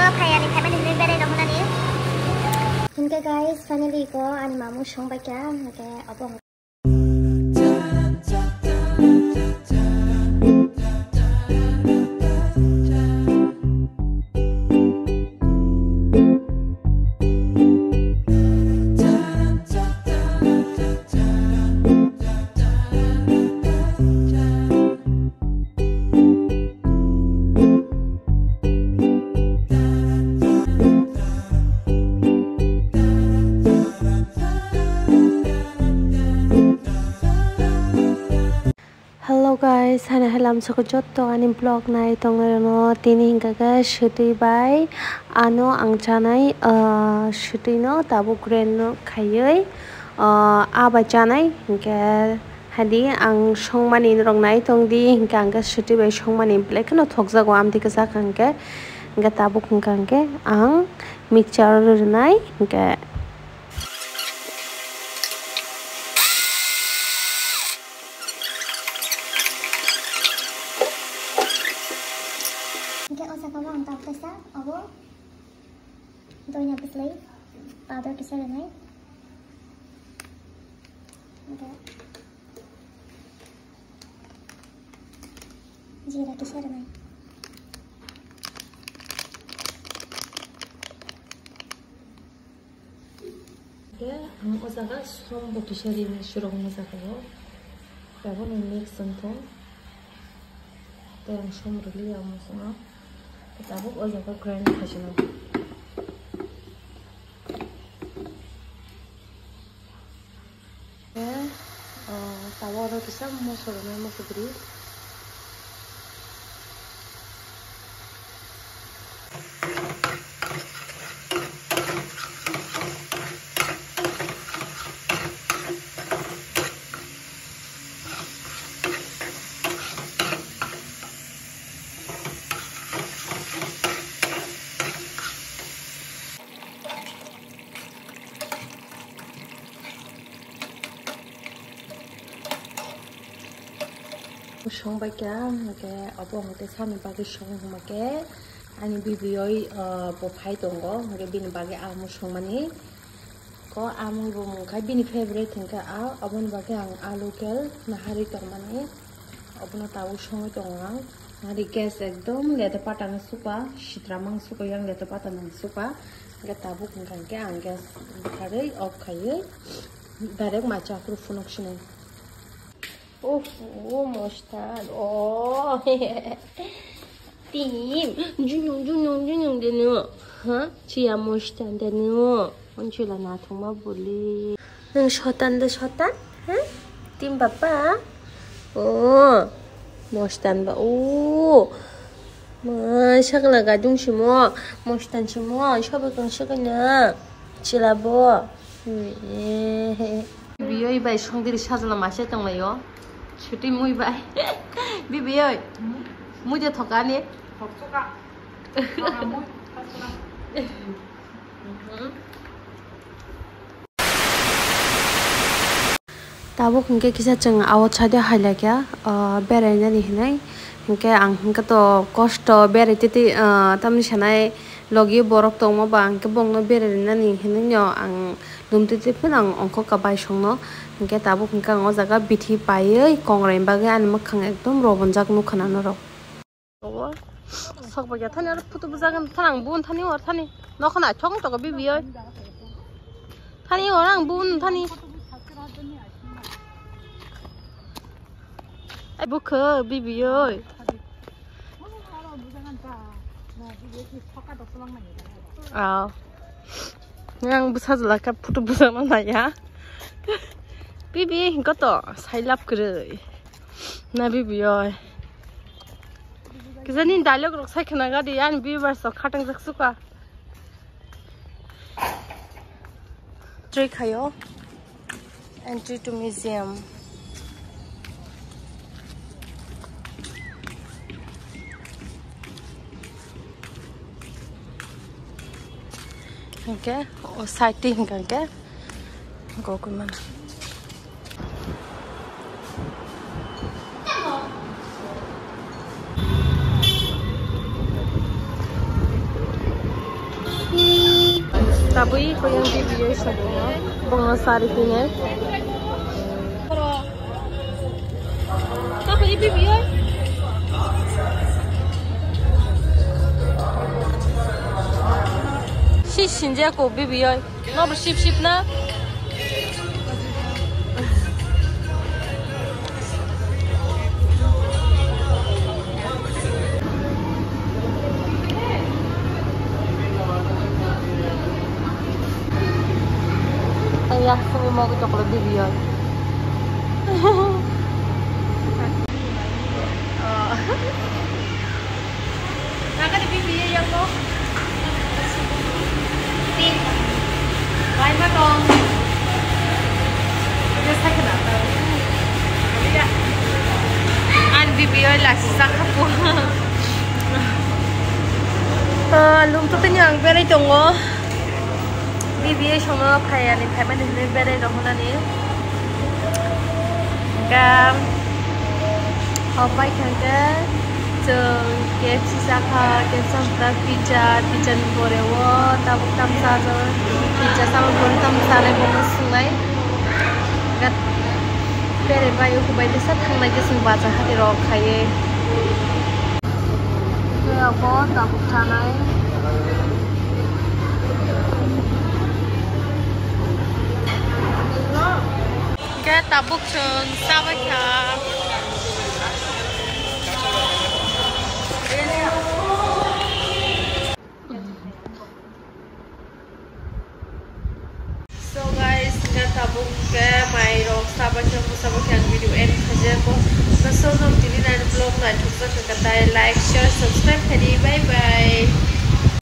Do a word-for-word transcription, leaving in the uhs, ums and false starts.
Phai ani phaimani hinwi berai rw hwnani. Hinkhe guys, finally ko ani mamu songbaikha, hinkhe obo. Hello guys, hani hai lamsoko jotto ani vlog nai tongnai rokno tini hinkha khe swtwi bai ano ang chanai, ah, swtwi no tabuk grind no khaiwi, ah, aa bai chanai hinkhe. Hadi ang songmani norok nai tong di, hinkhe ang khe swtwi bai songmani belai kheno thokjago, amtwi kwchak hinkhe, hinkhe tabuk hinkha hinkhe ang mixture o rwnai hinkhe. Hinkhe o jaga o ang tabuk kaisa abo doina bwslai powder kisa rwnai. Hinkhe Jira kisa rwnai. Khe ang o jaga som bo kisa rini surok mo jaga o. Tabuk ni mix wng thung. Tei ang som rwliya omo song no. Tabuk o jaga grind khaisano. Khe, ah, tabuk oro kisa moso rwnai, moso kwrwi. Songbaikha, hinkhe obo hinkhe sani bagwi song hwnba khe ani bibiyoi, ah, bo phai tongo, hinkhe bini bagwi amo songmani. Ko amung bo mungkha bini favorite hinkhe a, oboni bagwi ang alu kel naharwi tongmani. Obono tabuk songwi tongo ang. Nari gas ekdom leto pata no suka, sitra mang suka yang leto pata nang suka. Hinkhe tabuk hinkha hinkhe ang gas bwkharwi off khaiwi direct ma chakrw phunuk sinai. Uff, o mostan, o. Tim, junung, junung, junung de no. Ha? Chiya mostan de no. Onchila na thongma buli. Nang sotan de sotan, ha? Tim papa. O. Mostan ba. O. Ma sakla gadung simo. Mostan simo. Sobe kong sakana. Chila bo. Biyoi bai songdiri sajla masa tonglaio. Chuti mui bai. Bibiyoi. Mui de thokani. Thoksuka. Tabuk hinkhe kisa chwng outside o hai laikha, ah, berainani hinwi. Hinkhe ang hinkhe to kosto berai titi, ah, tamni sanai logi borok tongma ba hinkhe bongno berai rinani hinwi no ang lum titi phano ang ongkho ka bai songno. Hinkhe tabuk hinkhe ang o jaga bithi paiwi kongrai bagwi ani mwkhang ekdom robonjak nukha na norok. Obo. Sok bagya thani aro photo bujagani thani ang bun thani or thani. Nokho naithok wng toko bibi oi. Thani or ang bun thani. Ai bukho bibi oi. Aw. Yang bwsa jala khe photo bwsakno naiya. Bibi hwnkhe to sai lab kwrwi. Na bibi oi. Kisa nini dialogue rok sai khna gadi, ani viewers rok khatang jak suka. Twi khaio. Entry to museum. Hingke o side ti hingka hingke gokui mano. Abui koyang B B O sokha, bongo sari pinai. Kapo ibi biyo? Si sinja ko B B O. No bo sip sip na. Yang sini mau ke coklat di dia. Oh. Naka di B B O yang ko. Tin. Bai ma tong. Dia sakit apa? Iya. An B B O lasi sakhapu. Ah, lum tu tanya ang berai tongo. B B O sono phai ani phai mani hinwi berai rok hwnani. Hwnkhe hok bai kha hwnkhe chwng K F C chakha, K F C hamkha pizza, pizza ni pore o tabuk tamsa chwng pizza chama pore tamsa nai bono swngnai. Hwnkhe berai bai o kwbai tesa thangnai khe chwng bacha hati rok khaiwi. Khe abo tabuk chanai. Khe tabuk chwng chabai kha. So guys, hingke tabuk ke mai rok sabo khe, sabo khe ang video end khaijak. So, no tini nai vlog naithok jak kha, tai like, share, subscribe khaidi. Bye bye.